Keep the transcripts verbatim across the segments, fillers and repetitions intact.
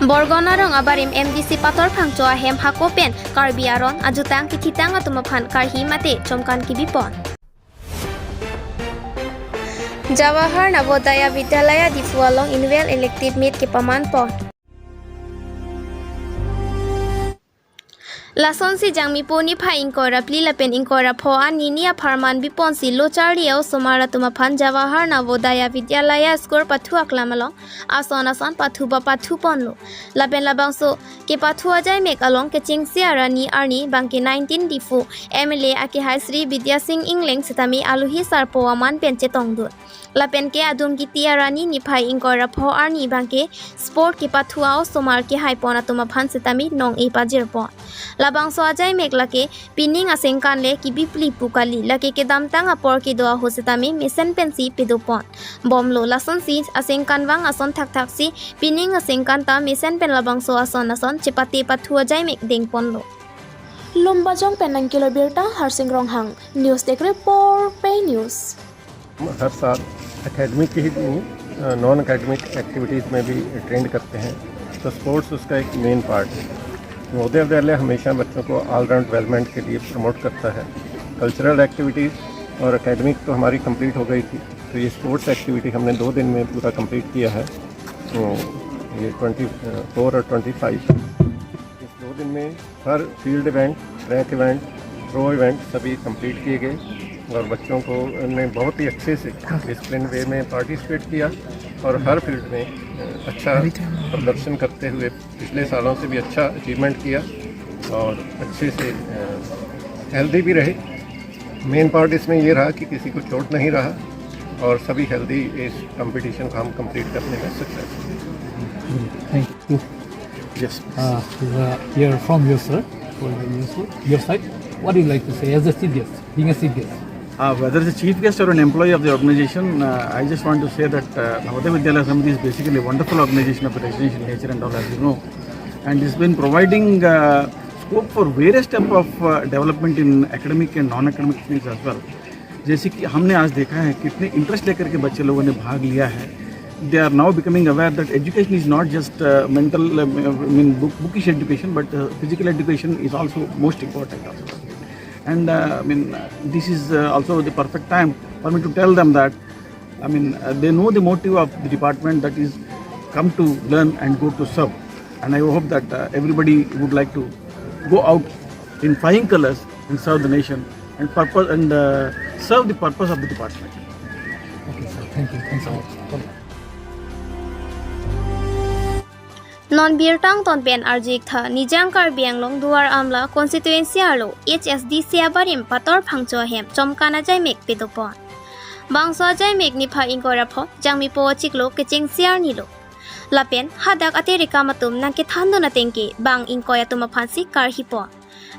Borgon arong abarim M D C Pator Phangcho ahem hako pen Karbi aron ajutang kethitang atum aphan karhi mate chomkan kibipon. Jawahar Navodaya Vidyalaya Diphu along annual elective meet kepamanpon. Lasonsi Jangmipo niphai ingkoi ra phli lapen ingkoi ra pho arni ni apharman biponsi lo charli a-osomar atum aphan Jawahar Navodaya Vidyalaya School pathu aklam along ason ason pathu ba pathuponlo. Lapen labangso kepathu ajaimek along kechengsi arani arni bangke nineteen Diphu M L A akehai Shri Bidya Sing Engleng setame alohi sarpo aman pen chetongdun. Lapen ke adung kiti arani niphai ingkoi ra pho arni bangke sport kepathu a-osomar kehaipon atum aphan setame nong-e pajirpon. Labangso ajaimek lake pining asengkan le kibi phli pu kali, lake kedamtang apor kedo ahut setame mesen pensi pedopon. Bomlo lasonsi asengkan vang ason thakthaksi pining asengkan ta mesen pen labangso ason ason chepate pathu ajaimek dengponlo. Lumbajong pen nangkelo birta Harsing Ronghang, News Desk Report, Pei News. हर साल एकेडमिक ही नहीं, non academic activities में भी ट्रेंड करते हैं, तो स्पोर्ट्स उसका एक main part है। नवोदय विद्यालय हमेशा बच्चों को ऑलराउंड डेवलपमेंट के लिए प्रमोट करता है। कल्चरल एक्टिविटीज़ और एकेडमिक तो हमारी कंप्लीट हो गई थी, तो ये स्पोर्ट्स एक्टिविटी हमने दो दिन में पूरा कंप्लीट किया है। तो ये ट्वेंटी फोर और ट्वेंटी फाइव, इस दो दिन में हर field event, track event, throw event सभी कंप्लीट किए गए और बच्चों को ने बहुत ही अच्छे से डिसिप्लिन वे में पार्टिसिपेट किया और हर फील्ड में अ, अच्छा प्रदर्शन करते हुए पिछले सालों से भी अच्छा अचीवमेंट किया और अच्छे से हेल्दी भी रहे। मेन पार्ट इसमें ये रहा कि किसी को चोट नहीं रहा और सभी हेल्दी इस कंपटीशन को हम कंप्लीट करने में success. Thank you. Yes. Uh, uh, you're from your sir, for your, your side. What do you like to say as a chief guest, being a chief guest? Uh, whether it's a chief guest or an employee of the organization, uh, I just want to say that uh, Navodaya Vidyalaya Samiti is basically a wonderful organization of a residential nature and all, as you know, and it's been providing uh, scope for various type of uh, development in academic and non-academic fields as well. जैसे कि हमने आज देखा है कितने इंटरेस्ट लेकर के बच्चे लोगों ने भाग लिया है। They are now becoming aware that education is not just uh, mental, uh, I mean, book, bookish education, but uh, physical education is also most important. And uh, I mean, uh, this is uh, also the perfect time for me to tell them that, I mean, uh, they know the motive of the department, that is come to learn and go to serve. And I hope that uh, everybody would like to go out in flying colors and serve the nation and purpose and uh, serve the purpose of the department. Okay, sir. Thank you. Thanks a lot. Non birta angton pen arju-ik tha, Nijang Karbi Anglong Duar Amla constituency arlo H S D C abarim Pator Phangcho ahem chomkan ajaimek pedopon. Bangso ajaimek niphai ingkoi ra pho Jangmipo achiklo kechengsi arni lo. Lapen hadak aterikam atum nangkethandun ateng ke bang ingkoi atum aphansi karhipon.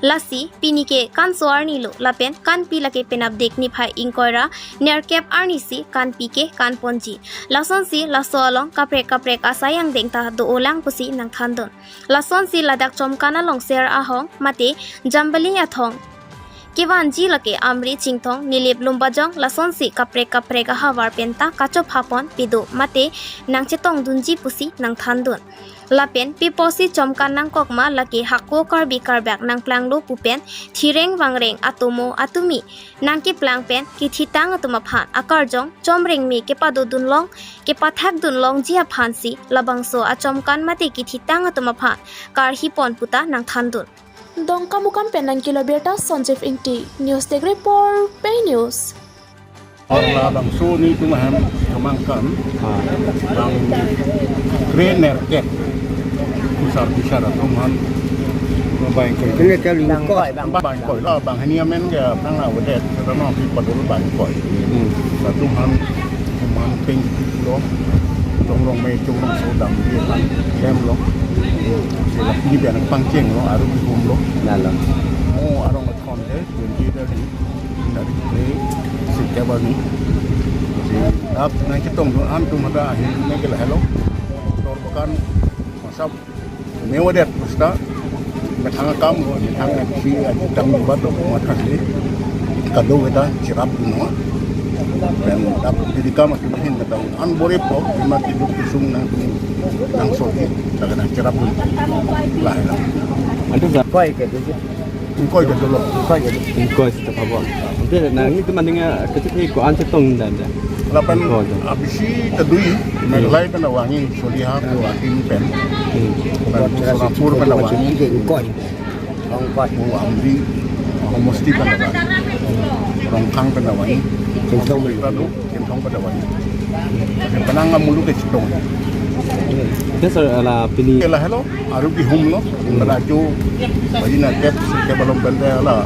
Lasi pini ke kanso arni lo lapen kanpi lake penap dik niphai ingkoi ra nerkep arnisi kanpi ke kanponji. Lasonsi laso along kaprek kaprek asai angdeng ta do-olang pusi nangthandun. Lasonsi ladak chomkan along ser ahong mate jambali athong kevanji lake Amri, Chinthong, Nilip, Lumbajong lasonsi kaprek kaprek ahavar penta kachophapon pedo mate nangchetongdunji pusi nangthandun. Lapen pi apotsi chomkan nangkokma lake hako Karbi Karbak nangplanglo pu pen thireng vangreng atomo atumi nangkeplang pen kethitang atum aphan akarjong chomreng me kepadodunlong kepathakdunlongji aphansi labangso achomkan mate kethitang atum aphan karhipon puta nangthandun. Dongkamukam pen nangkelo birta Sanjeev Ingti, News Desk Report, Pei News. Arla bangso nelitum ahem kemangkan, bang kre nerkep kusar bisar atum aphan bang ingkoi. Kre nerkep ingkoi. Bang ingkoi la, bang hini amen ke aphrang avedet, karena pi padol bang ingkoi. Hmm. Latum aphan, atum aphan peng lo, chomrong me chomrong so damji aphan klem lo. Si lapu ni biang pangcheng lo, aru bihum lo. Nalo. Mo arong athon ke, twenty thirty, tarik kre, si kabar ni. Si ap nangchetongdun an atum hadak ahin me ke lahelo. Tor bakan masap me avedet pusta, methang akam lo, methang aksi, aji tam bat lo, mathasi, kado kita chirap dunlo. Pen dap diri kam atum ahin kata an bore po, lima kilo kusung nang, nang sopi, taga nang cherap. Lah, lah. Ante sa- Ingkoi ke dulu. Ingkoi ke dolo. Ingkoi ke dulu. Ingkoi seta pabon. Ante nanglitum aning, eh, kecil ko-an chetong dan dan. Lapen Ingkoi ke. Abisi tadui, Meghalaya pen awang-i, Soliha, Guwahati pen. Hmm. Lapen Sonapur pen awang-i. Ingkoi. Rongkot. Oh, Amri, Homosti pen awang-i. Rongkhang pen awang-i. Chinthong pen. Chinthong pen awang-i. Penang amuluk ke chetong. Yes, sir, ala pini. Kela helo, aru bihum lo. Hmm. Belajo, bagi na kep, kep along pen te ala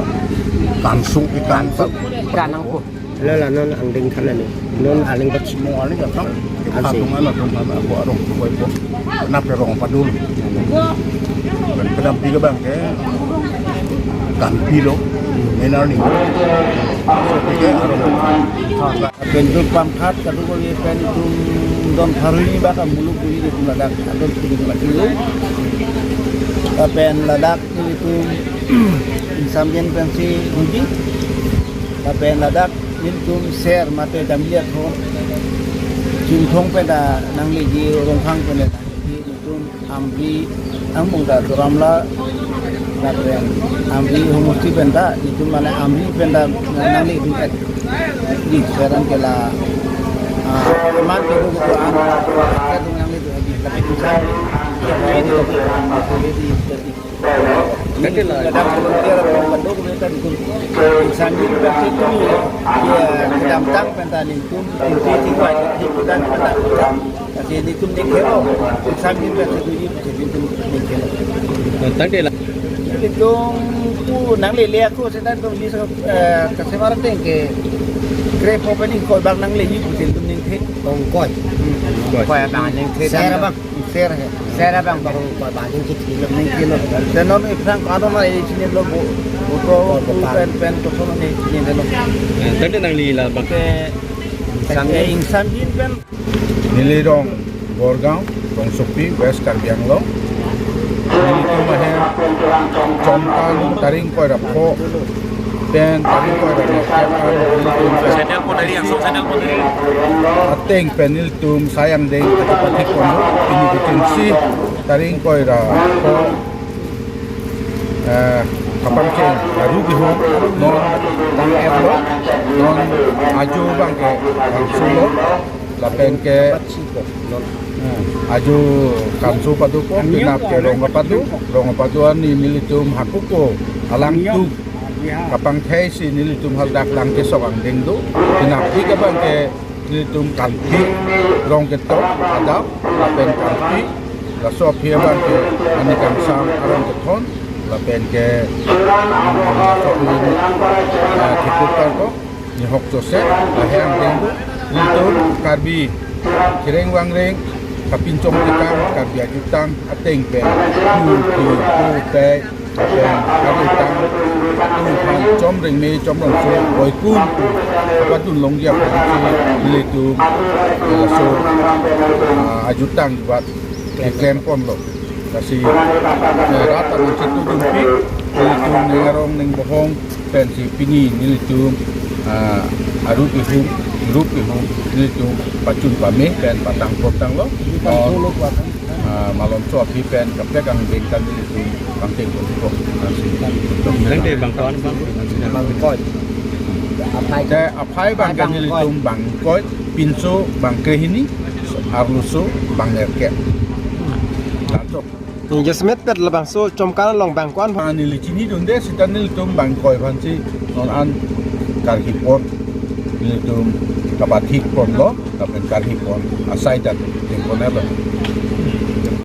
kansung ikan. Kansung. Kanang po. Lala non angdeng than ani. Non aling pachimo aling ka thang. Asi. Atung ana tung ana ko arong ko ko. Na perong padul. Pen pedam tiga bang ke. Kanpi lo. Menar ni. So tiga arong. Pen jul pam khat kadu ko ye pen itum don pharui ba ka muluk dui di tum ladak adon pudi ko lagi lo. Pen ladak itum Ingsamjin pensi ruji. Lapen ladak nelitum ser mate damji athon. Chinthong pen ta nangleji, Rongkhang pen ta nangleji, nelitum Amri, angbong ta Duar Amla, lapen Amri Homosti pen ta, nelitum mane Amri pen ta nangle dun et. Di seran kela, ah, man ke bu ko an, ke dun nangle dun et, tapi kusam. Jadi, jadi, jadi. Tangte la. Kadang volunteer atau bandung kita dukung. Ingsamjin pensi tu, ya, kedamtang pen ta nelitum, inti ti kuat, di kudan pen ta. Kasi nelitum ning hero, Ingsamjin pensi tu, jadi nelitum ning hero. Tangte la. Nelitum tu nanglele ako, setan tu di, eh, kasemaran teng ke, krepo pen ingkoi bang nangle, nelitum ning the. Ingkoi. Hmm. Ingkoi. Ingkoi bang ning the. Sera bang. Ser he. Sera bang bang ko ba ning kit kilo. Ning kilo. Te non iphrang kado ma ichini lo bo, bo to, bo to pen, pen to sono ni, ni lo. Eh, tangte nangli la bang. Ke, Ingsamjin. Ke Ingsamjin pen. Neli rong Borgaon, Rongsopi, West Karbi Anglong. Nelitum ahem Chomkan tarik ingkoi ra pho pen tarik ingkoi ra pho pen nelitum ateng pen nelitum sai angdeng kachepathik ponlo, pini kechengsi tarik ingkoi ra pho, eh, kapangcheng aru bihum non tang-et lo, non ajo bang ke kangsung lo, lapen ke, eh, ajo kangsung pado po, penap ke rong kapado, rong kapado ani nelitum hako ko alangtum kapangthai si nelitum hadak lang kesok angdeng do. Penap di kabang ke nelitum Kanpi rong ketok adap, lapen Kanpi, laso aphi abang ke ani kangsam arong kethon, lapen ke, mm, laso aphi, eh, kekutar ko, ni hok jose, lahai angdeng do, nelitum Karbi, Kireng Wangreng, kapinchong tikang, Karbi ajutang ateng pen, pu, pu, pu, pe, pen, Karbi tang, pu, phan, chom rengme, chom rongso, boikun, padun longji aphansi, nelitum, laso, ah, ajutang bat, keklem ponlo. Lasi, eh, rat anang situ jumpi, nelitum ning arong ning bohong, pensi pini nelitum, ah, aru bihum, rup bihum, nelitum pachun pame, pen patang potang lo. Di pang solo kuat. Ah, malomso aphi pen kaprek angdeng kan nelitum pangcheng ko. Tangte bang ko-an bang? Bang ingkoi. Aphai. Te aphai bang kan nelitum bang ingkoi, pinso bang krehini, arloso bang nerkep. Langsung. Jasmet pet labangso Chomkan along bang ko-an bang? Ah, neli chinidunde seta nelitum bang ingkoi aphansi non an karhi pon, nelitum kapathik ponlo, lapen karhi pon asai dan tingpon elo.